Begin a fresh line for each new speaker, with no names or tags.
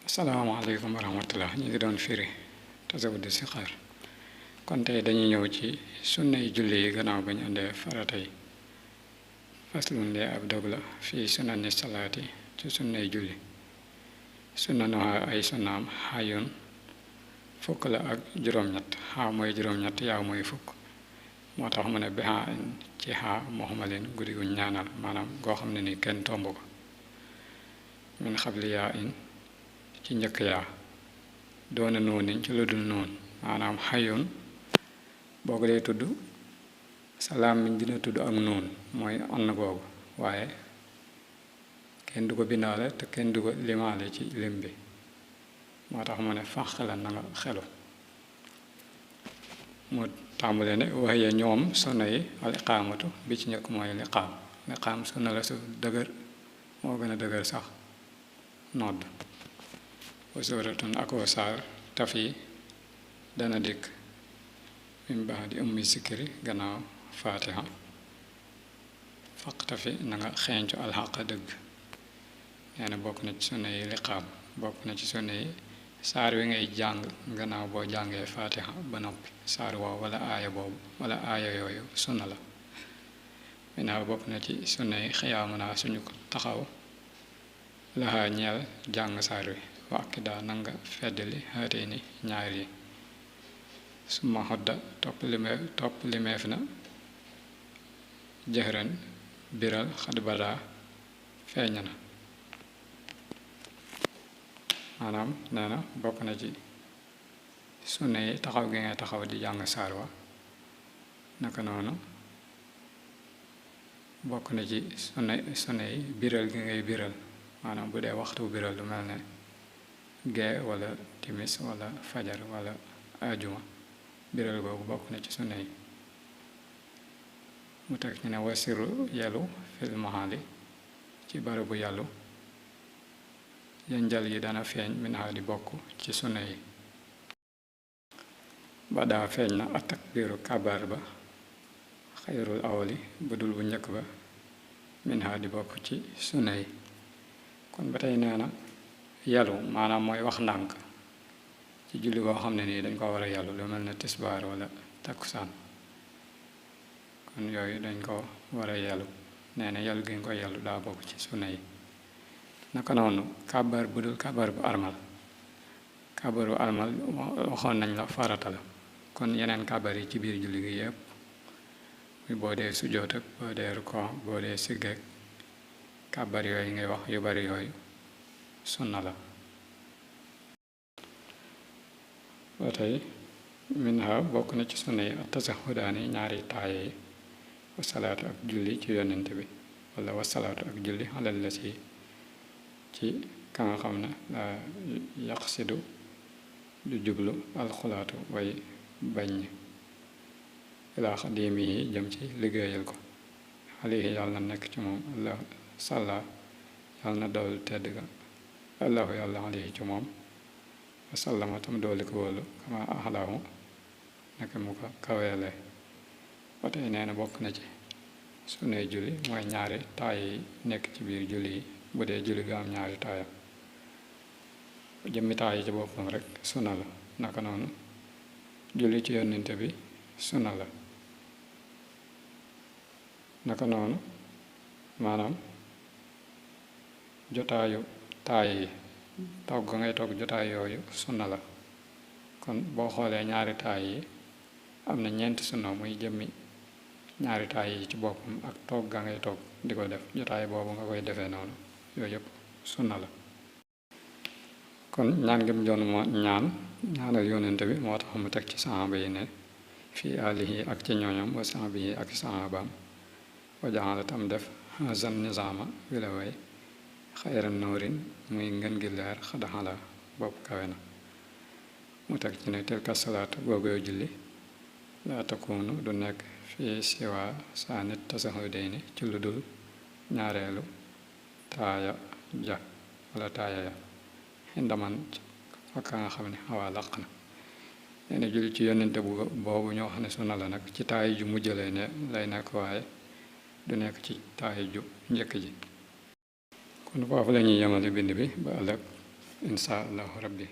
asalaamaaleykum wa rahmatullah ñu ngi doon firi tasawudu si xaar kon tey dañuy ñëw ci sunna yi julli yi gannaaw ba ñu andee farata yi faslun lee ab dog la fii sunani salaati ci sunna yi julli sunna noha ay sunnaam xayun fukk la ak juróom-ñett xaa mooy juróom-ñett yaaw mooy fukk moo tax mu ne bi xaa ci xaa moxumalin guddi guñ ñaanal maanaam goo xam ne ni kenn tomb ko min xabli yaa in ci njëkk yaa doona noonin ci lu dul noon maanaam xayoon boo ko dee tudd salaam mi dina tudd ak noon mooy ann googu waaye kenn du ko bindaale te kenn du ko limaale ci lim bi moo tax mu ne fànq la na nga xelu mu tàmbale ne waxee ñoom sunna yi al iqaamatu bi ci njëkk mooy liqaam sunna la su dëgër moo gën a dëgër sax nodd wa suuratun ak saar tafi dana dikk min baax di ummi sikkiri gannaaw faatiha faq tafi na nga xeeñcu alxaq dëgg nee na bokk na ci sunna yi liqaam bokk na ci sunna yi saar wi ngay jàng gannaaw boo jàngee faatiha ba noppi saar woow wala aaya boobu wala aaya yooyu sunna la minaa bokk na ci sunna yi xiyaamu naa suñu taxaw laxaa ñeel jàng saar wi wàkki daa nanga feddali xaatee ni ñaar yi suma xodda topp limeef na jëxëran biral xad badaa feeñ na maanaam nee na bokk na ci sunna yi taxaw gi ngay taxaw di jàng saar wa naka noonu bokk na ci sunna yi biral gi ngay biral maanaam bu dee waxtu biral lu mel ne gee wala timis wala fajar wala ajuma biral googu bokk na ci sunna yi mu teg ñu ne wasiru yelu fil mahali ci barabu yàllu yanjal yi dana feeñ minaa di bokk ci sunna yi ba daa feeñ na atak biiru kabar ba xayrul awali bu dul bu njëkk ba minaa di bokk ci sunna yi kon ba tey nee na yàllu maanaam mooy wax ndànk ci julli boo xam ne nii dañ ko war a yàllu lu mel ne tisbaar wala takkusaan kon yooyu dañ ko war a yàllu nee na yàllu gi nga koy yàllu daa bokk ci sunna yi naka noonu kàbbar bu dul kàbbar bu armal kàbbar bu armal waxoon nañ la farata la kon yeneen kàbbar yi ci biir julli gi yëpp boo dee sujjóot ak boo dee rukkoo boo dee siggeek kàbbar yooyu ngay wax yu bari yooyu sunna la ba tey minha bokk na ci sunna yi tasahudaani ñaari taaye yi wasalaatu ak julli ci yonent bi wala wasalaatu ak julli xalal la ci ka nga xam ne la yaqsidu du jublu alxulaatu way bañ ilaa xadimi yi jëm ci liggéeyal ko alayhi yàlla na nekk ci moom allah sàlla yàlla na dool tedd ga allahu yàlla alayhi ci moom wasallama tam dooli ko wóolu kama axlaahu naka mu ko kaweele ba tey nee na bokk na ci sunnay julli mooy ñaari taaya yi nekk ci biir julli yi bu dee julli ga am ñaari taaya jëmmi taaya ci boppam rek sunna la naka noonu julli ci yonente bi sunna la naka noonu maanaam jotaayu taaya yi togg ngay togg jotaay yooyu sunna la kon boo xoolee ñaari taay yi am na ñeenti sunna muy jëmmi ñaari taay yi ci boppam ak togg ga ngay togg di ko def jotaay boobu nga koy defee noonu yooyu yëpp sunna la kon ñaan gi mu doon moo ñaanal yonente bi moo tax mu teg ci saxaaba yi ne fii alihi ak ci ñooñam wa sahbihi ak saxaabaam wa jaxala tam def hazan nizaama wi la way xayran noorin muy ngën gi leer xadaxala bopp kawe na mu teg ci ne tilka salaatu googoo julli laa takunu du nekk fii siwa saa nit tasahudayni ci lu dul ñaareelu taaya ja wala taaya ya xindaman fakka nga xam ne xawaa laq na nee na julli ci yonente boobu ñoo xam ne sunna la nag ci taaya ju mujj lay nekk waaye du nekk ci taaya ju njëkk ji kon foofu la ñuy yemale bind bi ba ëllëg insha allahu rabbi